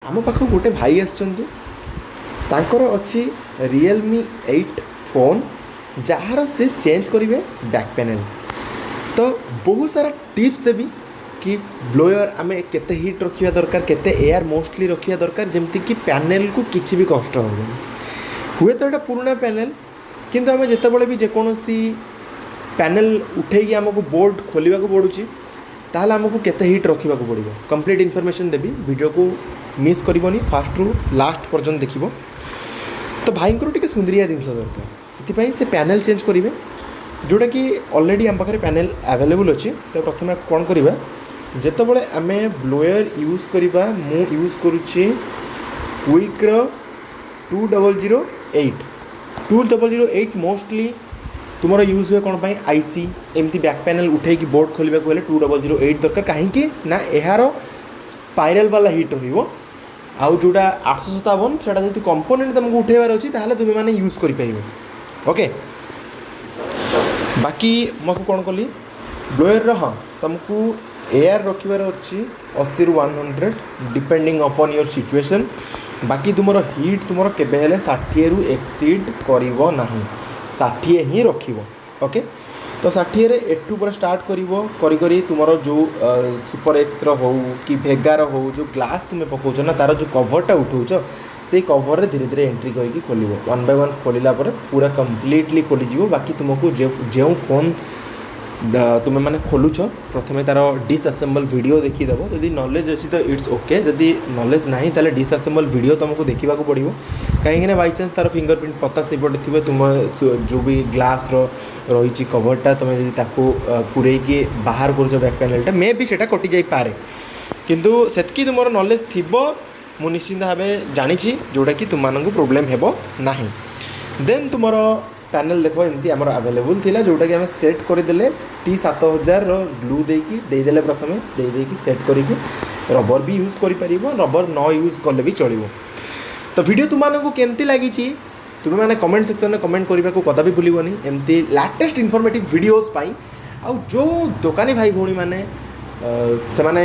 ଆମ ପାଖକୁ ଗୋଟେ ଭାଇ ଆସିଛନ୍ତି। ତାଙ୍କର ଅଛି ରିଏଲମି 8 ଫୋନ୍, ଯାହାର ସେ ଚେଞ୍ଜ କରିବେ ବ୍ୟାକ୍ ପ୍ୟାନେଲ୍। ତ ବହୁତ ସାରା ଟିପ୍ସ ଦେବି କି ବ୍ଲୋୟର୍ ଆମେ କେତେ ହିଟ୍ ରଖିବା ଦରକାର, କେତେ ଏୟାର ମୋଷ୍ଟଲି ରଖିବା ଦରକାର, ଯେମିତିକି ପ୍ୟାନେଲ୍କୁ କିଛି ବି କଷ୍ଟ ହେବନି। ହୁଏତ ଏଇଟା ପୁରୁଣା ପ୍ୟାନେଲ୍, କିନ୍ତୁ ଆମେ ଯେତେବେଳେ ବି ଯେକୌଣସି ପ୍ୟାନେଲ୍ ଉଠେଇକି ଆମକୁ ବୋର୍ଡ଼ ଖୋଲିବାକୁ ପଡ଼ୁଛି, ତାହେଲେ ଆମକୁ କେତେ ହିଟ୍ ରଖିବାକୁ ପଡ଼ିବ, କମ୍ପ୍ଲିଟ୍ ଇନଫର୍ମେସନ୍ ଦେବି। ଭିଡ଼ିଓକୁ ମିସ୍ କରିବନି, ଫାଷ୍ଟରୁ ଲାଷ୍ଟ ପର୍ଯ୍ୟନ୍ତ ଦେଖିବ। ତ ଭାଇଙ୍କର ଟିକେ ସୁନ୍ଦରିଆ ଜିନିଷ ଦରକାର, ସେଥିପାଇଁ ସେ ପ୍ୟାନେଲ୍ ଚେଞ୍ଜ କରିବେ, ଯେଉଁଟାକି ଅଲରେଡ଼ି ଆମ ପାଖରେ ପ୍ୟାନେଲ୍ ଆଭେଲେବୁଲ୍ ଅଛି। ତ ପ୍ରଥମେ କ'ଣ କରିବା? ଯେତେବେଳେ ଆମେ ବ୍ଲୋୟର୍ ୟୁଜ୍ କରିବା, ମୁଁ ୟୁଜ୍ କରୁଛି କୁଇକ୍ର 2008। 2008 ମୋଷ୍ଟଲି ତୁମର ୟୁଜ୍ ହୁଏ କ'ଣ ପାଇଁ? ଆଇସି ଏମିତି ବ୍ୟାକ୍ ପ୍ୟାନେଲ୍ ଉଠେଇକି ବୋର୍ଡ଼ ଖୋଲିବାକୁ ହେଲେ 2008 ଦରକାର। କାହିଁକି ନା ଏହାର ସ୍ପାଇରାଲ୍ ବାଲା ହିଟ୍ ରହିବ। ଆଉ ଯେଉଁଟା 857, ସେଇଟା ଯଦି କମ୍ପୋନେଣ୍ଟ ତୁମକୁ ଉଠେଇବାର ଅଛି, ତାହେଲେ ତୁମେମାନେ ୟୁଜ୍ କରିପାରିବ। ଓକେ, ବାକି ମୁଁ ଆକୁ କ'ଣ କଲି ବ୍ଲୋୟର୍ର? ହଁ, ତୁମକୁ ଏୟାର ରଖିବାର ଅଛି 80ରୁ 100, ଡିପେଣ୍ଡିଂ ଅପନ୍ your situation. ବାକି ତୁମର ହିଟ୍ ତୁମର କେବେ ହେଲେ 60ରୁ ଏକ୍ସିଡ଼ କରିବ ନାହିଁ, 60 ହିଁ ରଖିବ। ଓକେ, ତ 60ରେ ଏଠୁ ପୁରା ଷ୍ଟାର୍ଟ କରିବ, କରି କରି ତୁମର ଯେଉଁ ସୁପର ଏକ୍ସର ହଉ କି ଭେଗାର ହଉ, ଯେଉଁ ଗ୍ଲାସ୍ ତୁମେ ପକାଉଛ ନା, ତା'ର ଯେଉଁ କଭର୍ଟା ଉଠାଉଛ, ସେଇ କଭର୍ରେ ଧୀରେ ଧୀରେ ଏଣ୍ଟ୍ରି କରିକି ଖୋଲିବ। ୱାନ୍ ବାଇ ୱାନ୍ ଖୋଲିଲା ପରେ ପୁରା କମ୍ପ୍ଲିଟଲି ଖୋଲିଯିବ। ବାକି ତୁମକୁ ଯେଉଁ ଫୋନ୍ ତୁମେମାନେ ଖୋଲୁଛ, ପ୍ରଥମେ ତା'ର ଡିସ୍ଆସେମ୍ବଲ୍ ଭିଡ଼ିଓ ଦେଖିଦେବ। ଯଦି ନଲେଜ୍ ଅଛି ତ it's okay, ଯଦି ନଲେଜ୍ ନାହିଁ ତାହେଲେ ଡିସ୍ଆସେମ୍ବଲ୍ ଭିଡ଼ିଓ ତୁମକୁ ଦେଖିବାକୁ ପଡ଼ିବ। କାହିଁକିନା ବାଇଚାନ୍ସ ତା'ର ଫିଙ୍ଗର ପ୍ରିଣ୍ଟ ପତା ସେପଟେ ଥିବ, ତୁମ ଯେଉଁ ବି ଗ୍ଲାସ୍ର ରହିଛି କଭର୍ଟା, ତୁମେ ଯଦି ତାକୁ ପୂରେଇକି ବାହାର କରୁଛ ବ୍ୟାକ୍ ପ୍ୟାନେଲ୍ଟା, ମେ ବି ସେଇଟା କଟିଯାଇପାରେ। କିନ୍ତୁ ସେତିକି ତୁମର ନଲେଜ୍ ଥିବ, ମୁଁ ନିଶ୍ଚିନ୍ତ ଭାବେ ଜାଣିଛି, ଯେଉଁଟାକି ତୁମମାନଙ୍କୁ ପ୍ରୋବ୍ଲେମ୍ ହେବ ନାହିଁ। ଦେନ୍ ତୁମର ପ୍ୟାନେଲ୍ ଦେଖ, ଏମିତି ଆମର ଆଭେଲେବୁଲ୍ ଥିଲା, ଯେଉଁଟାକି ଆମେ ସେଟ୍ କରିଦେଲେ। ଟି 7000ର ଗ୍ଲୁ ଦେଇକି ଦେଇଦେଲେ ପ୍ରଥମେ, ଦେଇ ଦେଇକି ସେଟ୍ କରିକି ରବର ବି ୟୁଜ୍ କରିପାରିବ, ରବର ନ ୟୁଜ୍ କଲେ ବି ଚଳିବ। ତ ଭିଡ଼ିଓ ତୁମମାନଙ୍କୁ କେମିତି ଲାଗିଛି, ତୁମେମାନେ କମେଣ୍ଟ ସେକ୍ସନରେ କମେଣ୍ଟ କରିବାକୁ କଦାପି ଭୁଲିବନି, ଏମିତି ଲାଟେଷ୍ଟ ଇନଫର୍ମେଟିଭ୍ ଭିଡ଼ିଓଜ୍ ପାଇଁ। ଆଉ ଯେଉଁ ଦୋକାନୀ ଭାଇ ଭଉଣୀମାନେ ସେମାନେ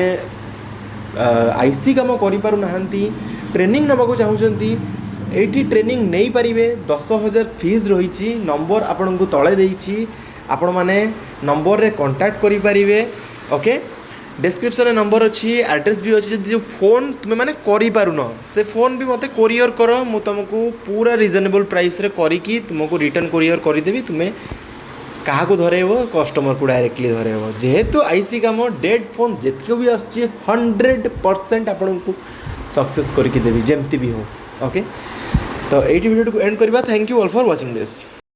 ଆଇସି କାମ କରିପାରୁନାହାନ୍ତି, ଟ୍ରେନିଂ ନେବାକୁ ଚାହୁଁଛନ୍ତି, ଏଇଠି ଟ୍ରେନିଂ ନେଇପାରିବେ। 10,000 ଫିଜ୍ ରହିଛି। ନମ୍ବର ଆପଣଙ୍କୁ ତଳେ ଦେଇଛି, ଆପଣମାନେ ନମ୍ବରରେ କଣ୍ଟାକ୍ଟ କରିପାରିବେ। ଓକେ, ଡେସ୍କ୍ରିପସନ୍ରେ ନମ୍ବର ଅଛି, ଆଡ୍ରେସ୍ ବି ଅଛି। ଯଦି ଯେଉଁ ଫୋନ୍ ତୁମେମାନେ କରିପାରୁନ, ସେ ଫୋନ୍ ବି ମୋତେ କୋରିଅର୍ କର, ମୁଁ ତୁମକୁ ପୁରା ରିଜନେବଲ୍ ପ୍ରାଇସ୍ରେ କରିକି ତୁମକୁ ରିଟର୍ନ କୋରିଅର୍ କରିଦେବି। ତୁମେ କାହାକୁ ଧରେଇବ? କଷ୍ଟମରକୁ ଡାଇରେକ୍ଟଲି ଧରେଇବ। ଯେହେତୁ ଆଇସି କାମ, ଡେଡ୍ ଫୋନ୍ ଯେତିକି ବି ଆସୁଛି, 100% ଆପଣଙ୍କୁ ସକ୍ସେସ୍ କରିକି ଦେବି, ଯେମିତି ବି ହଉ। ଓକେ, ତ ଏଇଠି ଭିଡ଼ିଓଟିକୁ ଏଣ୍ଡ କରିବା। Thank you all for watching this.